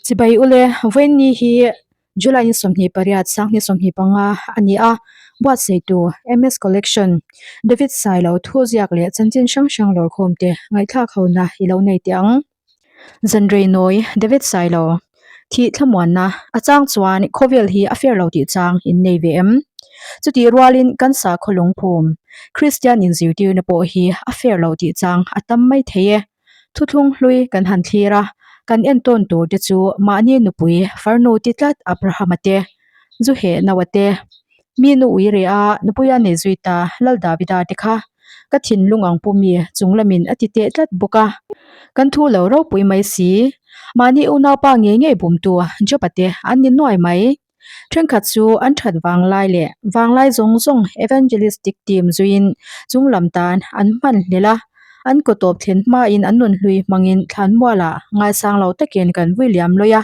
Chibai ule, vawiinni hi July ni 28, sanghnih 25 a ni a, buatsaihtu MS Collection, David Sailo thu ziak leh chanchin hrang hrang lawrkhawm te ngaihthlak hona i lo nei teh ang. Zanrei nawi, David Sailo, thih thlamuanna a chang chuan khawvel hi a fair lo tih chang in nei ve em? Chutih rualin kan sakhaw lungphum, Kristian inzirtirna pawh hi a fair lo tih chang a tam mai thei e. Thuthlung hlui kan han thlir a, kan entawn tur te chu mahni nupui farnu ti tlat Abrahama te, zu heh Noah te, mi nu ui reh a nupui a nei zui ta Lal Davida te kha ka thinlung ang pu mi chung lamin a ti teh tlat bawk a. Kan thu lo ropui mai si, mahni unaupa ngei ngei bumtu Job-a te an ni nuai mai. Thenkhat chu an that vanglai leh vanglai zawng zawng evangelistic team zuiin chung lam tan an hman hlel a, an kaw tawp thlen hmain an nun hlui hmangin thlanmualah ngaisang lo takin kan vui liam lawih a.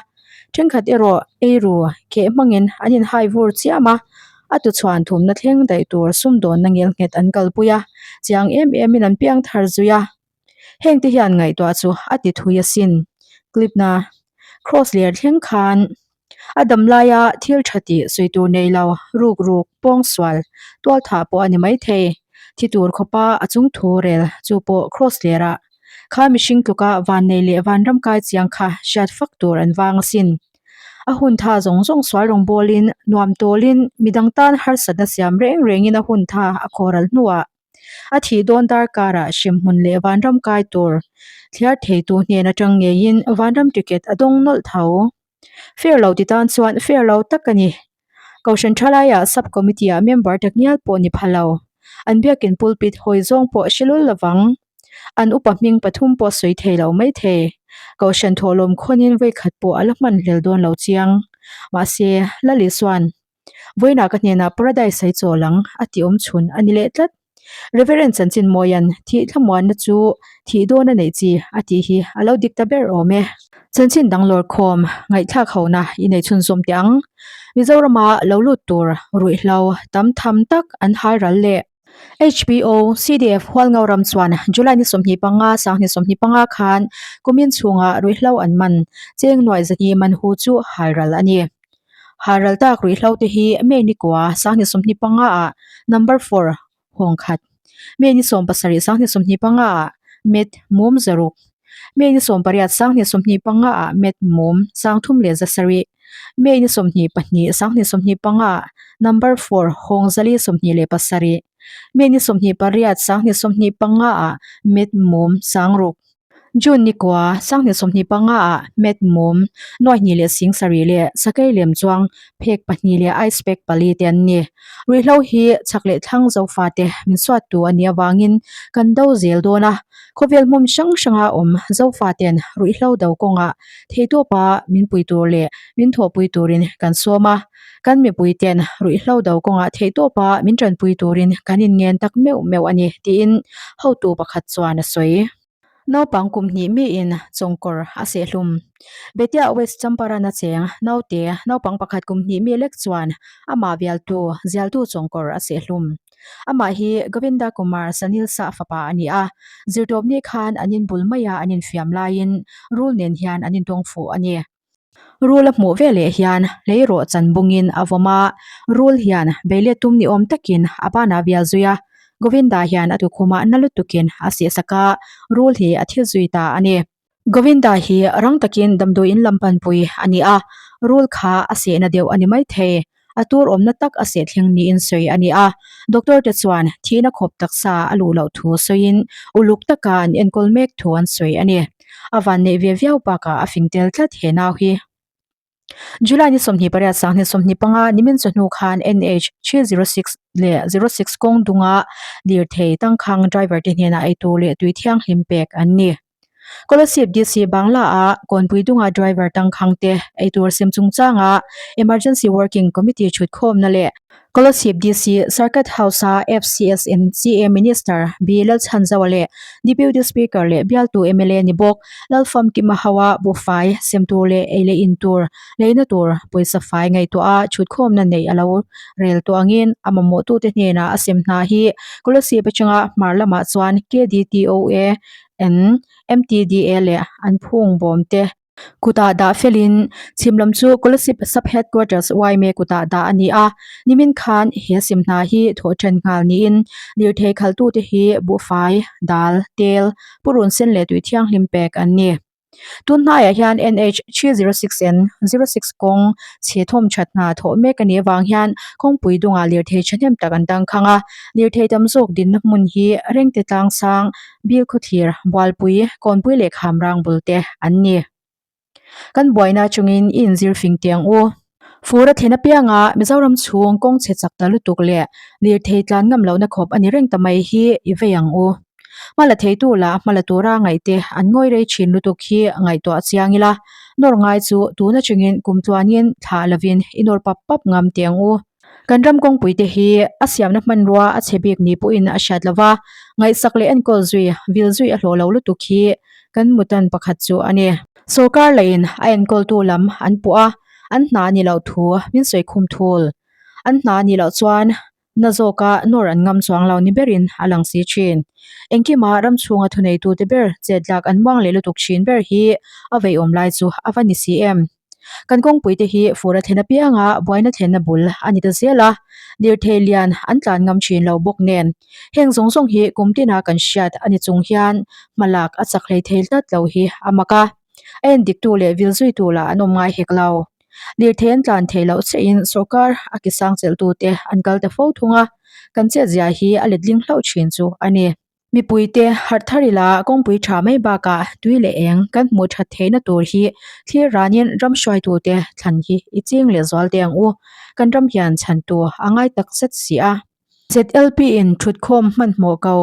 Thenkhat erawh eiru keh hmangin an inhai vur chiam a, a tuchhuan thumna thleng daih tur sumdawnna ngelnghet an kalpui a, chiang em emin an piang thar zui a. Hengte hian ngaihtuah chu a ti thui asin. Clip-na Cross ler thleng khan a dam laia thil tha tih sawi tur nei lo ruk ruk pawng sual tual thah pawh a ni maithei. Thi tur khawpa a chung thu rel chu pawh Cross lerah kha mihring tluka vannei leh vanram kai chiang kha hriat fak tur an vang asin. A hun tha zawng zawng sual rawng bawlin nuam tawlin midang tan harsatna siam reng rengin a hun tha a khawral hnuah A thih dawn darkarah hremhmun leh vanram kai tur thliar theitu hnen atang ngeiin vanram ticket a dawng nawlh tho. Fair lo ti tan chuan fair lo tak a ni. Kohhran thalaiah sub committee ah member tak ngial pawh ni pha lo. An biakin pulpit hawi zawng pawh hre lul lovang. An upa hming pathum pawh sawi thei lo mai thei. Kohhran thawhlawm khawnin vawikhat pawh a la hman hlel dawn lo chiang. Mahse, Lali chuan Vawiinah ka hnenah Paradise ai chawl ang a ti awm chhun a ni leh tlat. Reverend Chanchin Mawia'n thih thlamuanna chu thih dawn a neih chi a tih hi a lo dik ta ber awm e. Chanchin dang lawrkhawm ngaihthlak hona i nei chhunzawm teh ang. Mizorama lo lut tur ruihhlo tam tham tak an hal ral leh. HBO, CDF Hualngo ram chuan July ni 25, 2025 khan kumin chhunga ruihhlo an man cheng nuaih zahnih man hu chu halral a ni. Halral tak ruihhlo te hi May ni kua, 2025 ah number 4 hawng khat, May ni 17, 2025 ah met mum zaruk, May ni 18, 2025 ah met mum 3700, May ni 22, 2025 ah number 4 hawng 427, May ni 28, 2025 ah met mum 6. June ni kua, 2025 ah met mum 27,000 leh sakei lem chuang phek pahnih leh ice pack pali te an ni. Ruihhlo hi chhak leh thlang Zofate min suattu a nih avangin kan do zel dawn a, khawvel hmun hrang hranga awm Zofaten ruihhlo do kawngah theitawpa min pui tur leh min thawhpui turin kan sawm a, kan mipuiten ruihhlo do kawngah theihtawpa min tanpui turin kan inngen tak meuh meuh a ni, tiin hotu pakhat chuan a sawi. Naupang kum hnih miin chawngkawr a sehhlum. Betia West Champaran a cheng naute naupang pakhat kum hnih mi lek chuan amah vialtu zialtu chawngkawr a sehhlum. Amah hi Govinda Kumar Sanil Sah fapa a ni a, zirtawpni khan an inbul maia an infiam laiin rul nen hian an intawng fuh a ni. Rul a hmuh veleh hian hleirawh chan bungin a vawm a, rul hian beile tum ni awm takin a banah vial zui a, Govinda hian a tukhumah na lutukin a sihsak a, rul hi a thil zui ta a ni. Govinda hi rang takin damdawiin lam panpui a ni a, rul kha a sehna deuh a ni maithei. A tur awmna tak a seh thleng niin sawi a ni a, doctor te chuan thihna khawp taksa a luh loh thu sawiin uluk taka an enkawl mek thu an sawi a ni. A van neih ve viau bakah a fing tel tlat he nau hi. July ni 28 2025 nimin chawhnu khan NH 306 leh 06 kawng dunga lirthei tangkhang driver te hnenah eitur leh tui thianghlim pek an ni. Kolasib DC Bangla a Kawnpui dunga driver tangkhang te eitur sem chungchanga Emergency Working Committee thutkhawmna leh Kolasib DC Circuit House a FCS and CA Minister B Lalchhanzaua leh Deputy Speaker leh bialtu mla ni bawk Lalfamkima hoa buhfai sem tur leh ei leh in tur leina tur pawisa fai ngaihtuah a thutkhawmna neih a lo rel tawh angin a mamawhtute hnenah a sem hna hi Kolasib atanga hmar lamah chuan KDTOA N, MTDA leh an phung bawm te. Kutah dah felin chhim lam chu Kolasib Sub Headquarters yma kutah dah a ni a, nimin khan he sim hna hi thawh then nghal niin lirthei khalhtute hi buhfai, dal, tel, purun sen leh tui thianghlim pek an ni. Tun hnaiah hian NH 306N 06 kawng chhe thawm that hna thawh mek a nih avang hian kawngpui dungah lirthei thahnem tak an tangkhang a, lirthei tam zawk dinna hmun hi Rengte Tlangsang, Bilkhawthlir, Bualpui, Kawnpui leh Khamrang bul te an ni. Kan buaina chungin i inzir fing teh ang u. Fur a thlen apianga Mizoram chhung kawng chhe chak ta lutuk leh lirthei tlan ngam lohna khawp a ni reng ta mai hi i vei ang u. Hmala theitu lah hmala tura ngaihte an ngawi rei thin lutuk hi ngaihtuah chiang ila, nawr ngai chu tun atangin kum tluanin thlah lovin i nawr pap pap ngam teh ang u. Kan ram kawngpui te hi a siamna hmanrua a chhe bik ni pawhin a hriat lova, ngaihsak leh enkawl zui, vil zui a hlawh lo lutuk hi kan mutan pakhat chu a ni. Sorkar lahin a enkawltu lam an puh a, an hna a ni loh thu min sawi khum thul. An hna a nih loh chuan na zawka nawr an ngam chuang lo ni berin a lang si thin. Engkima ram chhunga thuneitute ber chetlak an muang leh lutuk thin ber hi a veiawm lai chu a va ni si em? Kan kawngpui te hi fur a thlen apianga buaina thlenna bul a ni ta zel a, lirthei lian an tlan ngam thin lo bawk nen. Heng zawng zawng hi kum tina kan hriat a ni chung hian hmalak a chak hlei thei tlat lo hi a mak a, a endiktu leh vil zuitu lah an awm ngai hek lo. Lirthei an tlan theih loh chiahin sawrkar a ki sang chelhtute an kal ta fo thung a, kan chetzia hi a letling hlauh thin chu a ni. Mipuite harh thar ila kawngpui tha mai bakah tui leh eng kan hmuh that theihna tur hi thlir ranin ram hruaitute thlan hi i ching leh zual teh ang u. Kan ram hian chhantu a ngai tak zet si a. ZLP in thutkhawm hmanhmawh ko.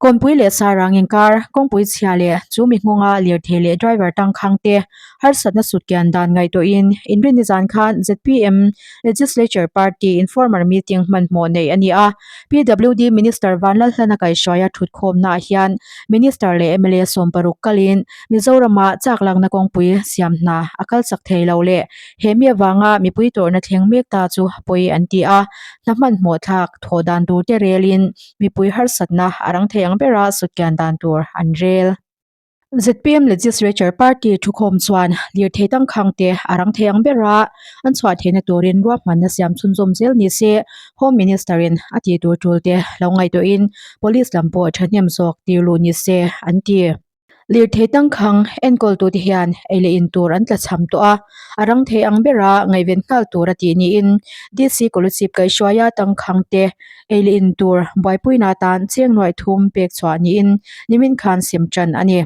Kawnpui leh Sarang inkar kawngpui chhia leh chu mi nghawng-a lirthei leh driver tangkhang te harsatna sutkian dan ngaihtuahin inrinni zan khan zpm Legislature Party Informal Meeting hmanhmawh neih a ni a. PWD Minister Vanlalhlana kaihhruaia thutkhawmnaah hian Minister leh mla 60 kalin Mizorama chak lakna kawngpui siam hna a kal chak thei lo leh he mi avanga mipui tawrhna thleng mek ta chu pawi an ti a, hna hmanhmawh thlak thawh dan tur te relin mipui harsatna a rang thei ang bera sutkian dan tur an rel. Zpm Legislature Party thukhawm chuan lirthei tangkhang te a rang thei ang bera an chhuah theihna turin ruahmanna siam chhunzawm zel ni se Home Minister in a tih tur tul te lo ngaihtuahin Police lam pawh thahnem zawk tir luh ni se an ti. Lirthei tangkhang enkawltute hian ei leh in tur an tlachham tawh a, a rang thei ang bera ngaihven nghal tur a tih niin DC Kolasib kaihhruaia tangkhang te ei leh in tur buaipuina atan cheng nuaih thum pek chhuah niin nimin khan sem tan a ni.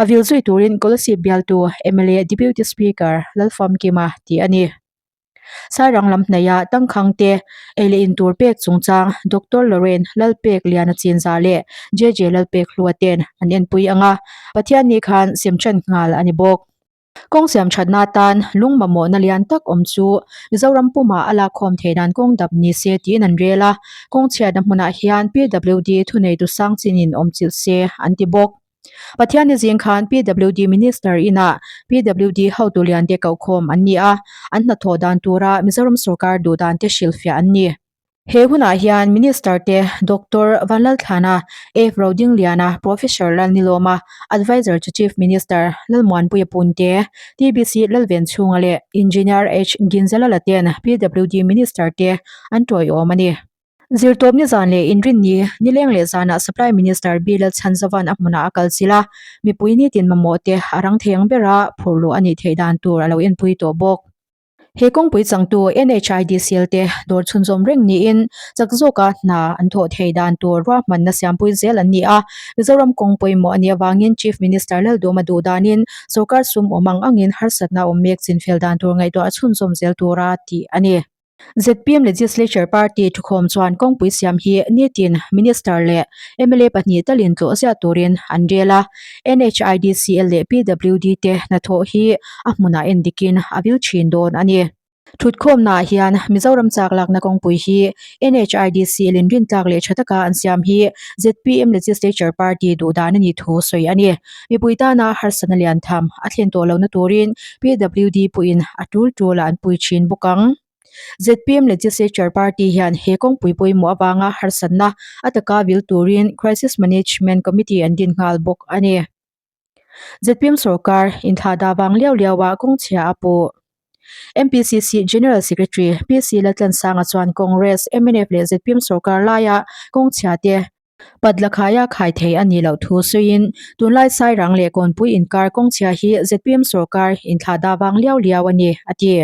A vil zui turin Kolasib bialtu mla Deputy Speaker Lalfamkima tih a ni. Sairang lam hnaihah tangkhang te ei leh in tur pek chungchang Doctor Lorraine Lalpek Liana Chinza leh JJ Lalpek Hlua ten an enpui ang a, Pathianni khan sem then nghal a ni bawk. Kawng siam thatna atan lung mamawhna lian tak awm chu Mizoram pumah a lakkhawm theih dan kawng dap ni se tiin an rel a, kawng chhiatna hmunah hian PWD thuneitu sang chinin awm chilh se an ti bawk. Pathianni zing khan PWD Minister inah PWD hotu liante kohkhawm an ni a, an hnathawh dan tura Mizoram sorkar duh dan te hrilhfiah an ni. He hunah hian Minister te Doctor Vanlalthlana, F Rodingliana, Professor Lalnilawma, Adviser to Chief Minister Lalmuanpuia Punte, TBC Lalvenchhunga leh Engineer H Ginzalala ten PWD Minister te an tawiawm a ni. Zirtawpni zan leh inrinni, nileng leh zanah Supply Minister B Lalchhanzavan a hmunah a kalchilh a, mipui nitin mamawh te a rang thei ang bera phurh luh a nih theih dan tur a lo enpui tawh bawk. He kawngpui changtu NHIDCL te dawr chhunzawm reng niin chak zawka hna an thawh theih dan tur ruahmanna siampui zel an ni a, Mizoram kawng pawimawh a nih avangin Chief Minister Lalduma duh danin sorkar sum awm ang angin harsatna awm mek chinfel dan tur ngaihtuah a chhunzawm zel tura tih a ni. Zpm Legislature Party thukhawm chuan kawngpui siam hi nitin Minister leh mla pahnih talin tlawh ziah turin an rel a, NHIDCL leh PWD te hnathawh hi a hmunah endikin a vil thin dawn a ni. Thutkhawmnaah hian Mizoram chak lakna kawngpui hi NHIDCL in rintlak leh tha taka an siam hi zpm Legislature Party duhdan a nih thu sawi a ni. Mipui tana harsatna lian tham a thlen tawh lohna turin PWD pawhin a tul tulah an pui thin bawk ang. Zpm Legislature Party hian he kawngpui pawimawh avanga harsatna a taka vil turin Crisis Management Committee an din nghal bawk a ni. Zpm sorkar inthlahdah vang liau liauah kawng chhia a puh. MPCC General Secretary PC Laltlansanga chuan Congress, mnf leh zpm sorkar laia kawng chhia te Patlakhai-a khai thei a nih loh thu sawiin tunlai Sairang leh Kawnpui inkar kawng chhia hi zpm sorkar inthlahdah vang liau liau a ni, a ti.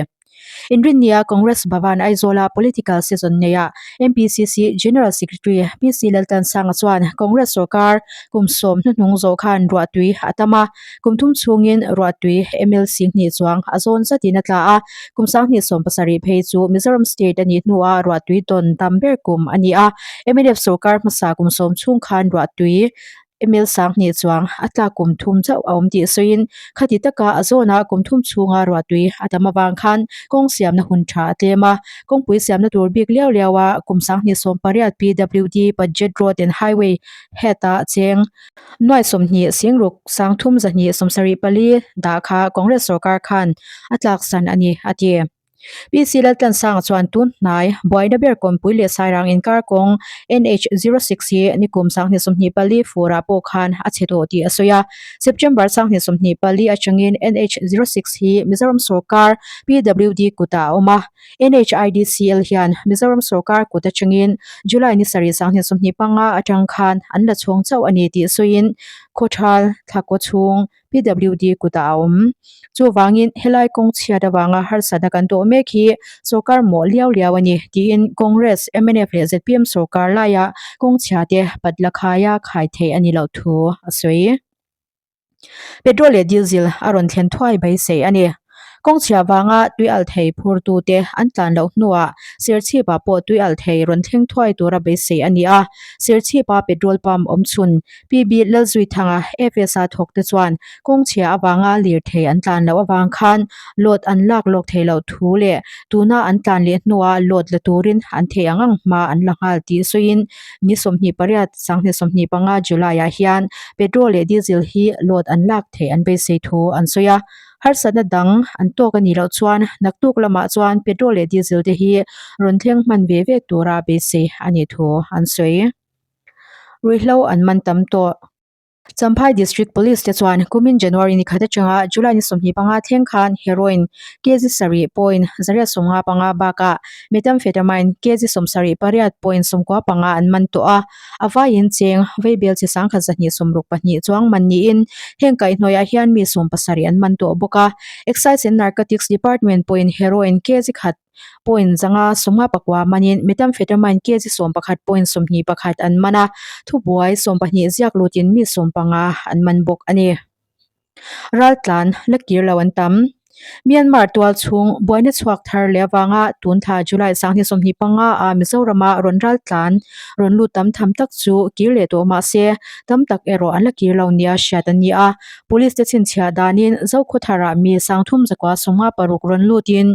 Inrinnia Congress Bhavan Aizawla political session neiah MPCC General Secretary PC Laltansanga chuan Congress sorkar kum sawm hnuhnung zawh khan ruahtui a tam a, kum thum chhungin ruahtui mlc hnih chuang a zawn zatin a tla a, kum 2017 phei chu Mizoram State a nih hnuah ruahtui tawn tam ber kum a ni a, mnf sorkar hmasa kum sawm chhung khan ruahtui ml 2000 chuang a tlak kum thum chauh a awm tih sawiin khati taka a zawnah kum thum chhunga ruahtui a tam avang khan kawng siamna hun tha a tlem a, kawngpui siamna tur bik liau liau a kum 2018 PWD Budget Road and Highway Head ah cheng. Nuai 20 singruk 30 274 dah kha Congress sorkar khan a tlaksan a ni, a ti. PC Laltlansanga chuan tun hnai buaina ber Kawnpui leh Sairang inkar kawng NH 06 hi nikum 2024 furah pawh khan a chhe tawh tih a sawi a. September 2024 atangin NH 06 hi Mizoram sorkar PWD kutah a awm a. NHIDCL hian Mizoram sorkar kut atangin July ni sarih 2025 atang khan an la chhawng chauh a ni tih sawiin Khawthal Thlakaw chhung PWD kutah a awm. Chuvangin helai kawng chhiat avanga harsatna kan tawh mek hi sorkar mawh liau liau a ni tiin Congress, mnf leh zpm sorkar laia kawng chhiate patla khaia khai theih a ni loh thu a sawi. Petrol leh diesel a rawn thlen thuai beisei a ni. Kawng chhia vanga tui alh thei phurtute an tlan loh hnuah Serchhip-ah pawh tui alh thei rawn thleng thuai tura beisei a ni a. Serchhip-a petrol pump awm chhun PB Lalzuithanga FS-a thawk te chuan kawng chhia avanga lirthei an tlan loh avang khan load an lak lawk thei loh thu leh tuna an tlan leh hnuah load la turin an theih ang ang hma an la nghal tih sawiin Ni 28, 2025 July-ah hian petrol leh diesel hi load an lak theih an beisei thu an sawi a. Harsatna dang an tawk a nih loh chuan naktuk lamah chuan petrol leh diesel te hi rawn thleng hman ve ve tura beisei a nih thu an sawi. Ruihhlo an man tam tawh. Champhai District Police te chuan kumin January ni khat atanga July ni 25 thleng khan heroin kg sarih point zariat sawmnga panga bakah methamphetamine kg sawmsarih pariat point sawmkua panga an man tawh a, a vaiin cheng veibel chi sangkhat zahnih sawmruk pahnih chuang man niin heng kaihhnawihah hian mi sawmpasarih an man tawh bawk a. Excise and Narcotics Department pawhin heroin kg khat point zanga sawmnga pakua manin methamphetamine kg 11 point 21 an man a, thubuai 12 ziak lutin mi 15 an man bawk a ni. Raltlan la kir lo an tam. Myanmar tual chhung buaina chhuak thar leh avanga tun thla July 2025 a Mizorama rawn raltlan rawn lut tam tham tak chu kir leh tawh mah se tam tak erawh an la kir lo nia hriat an ni a. Police te chhinchhiah danin Zokhawtharah mi 3156 rawn lutin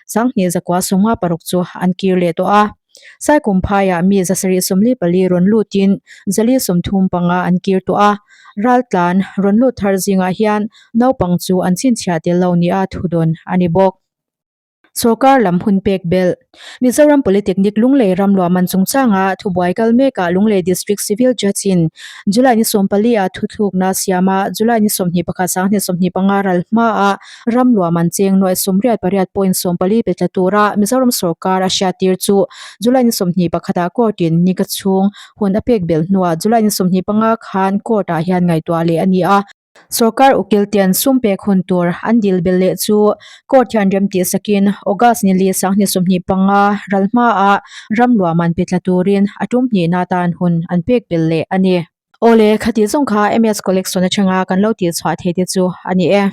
2256 chu an kir leh tawh a. Saikumphaiah mi 744 rawn lutin 435 an kir tawh a. Raltlan rawn lut thar zingah hian naupang chu an chhinchhiah tel lo nia thudawn a ni bawk. Sorkar lam hun pek belh. Mizoram Polytechnic Lunglei ram luahman chungchanga thubuai kal mekah Lunglei District Civil Judge in July ni 14 ah thuthlukna siama July ni 21 2025 ral hmaah ram luahman cheng nuaih 88.14 pe tla tura Mizoram sorkar a hriattir chu July ni 21 ah court in ni ka chhung hun a pek belh hnuah July ni 25 khan court ah hian ngaihtuah leh a ni a. Sorkar ukil ten sum pek hun tur an dil belh leh chu court hian rem tih sakin August ni li 2025 ral hmaah ram luahman pe tla turin a tum hnihna tan hun an pek belh leh a ni. Awle, khati zawng kha MS Collection atanga kan lo tih chhuah thei te chu a ni e.